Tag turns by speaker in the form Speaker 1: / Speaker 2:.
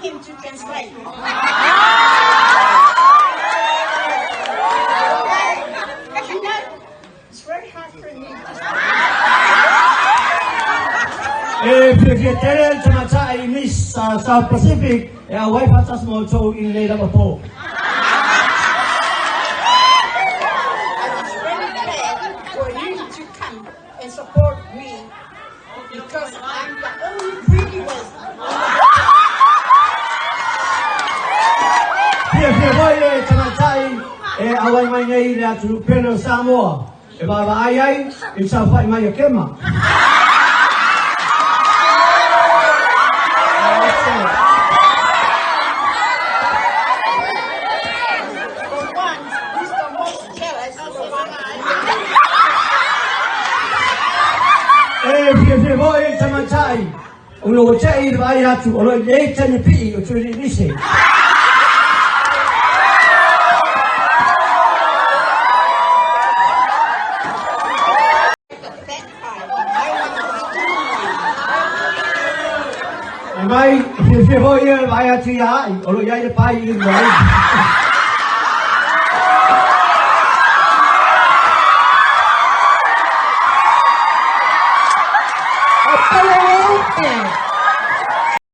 Speaker 1: him to translate. You know, it's very hard for me to
Speaker 2: E fiafia tele le tamaitai Miss South Pacific e auai faatasi ma outou i lenei lava po.
Speaker 1: I was very glad for you to come and support me because I'm the only pretty one.
Speaker 2: Fiafia foi le tamaitai e auai mai nei i le atunuu pele o Samoa e vaavaai ai i le saofai mai a Kema.
Speaker 1: For once, he's the most jealous of one.
Speaker 2: E fiafia foi le tamaitai ona ua te'i i le vaai atu o lo o i ai tane pii o Tuiliilise.
Speaker 1: The fat pie. I want the skinny one.
Speaker 2: Fai mai, e fiafia foi ia i le vaai atu ia ai, o lo o i ai le pai i luma ai.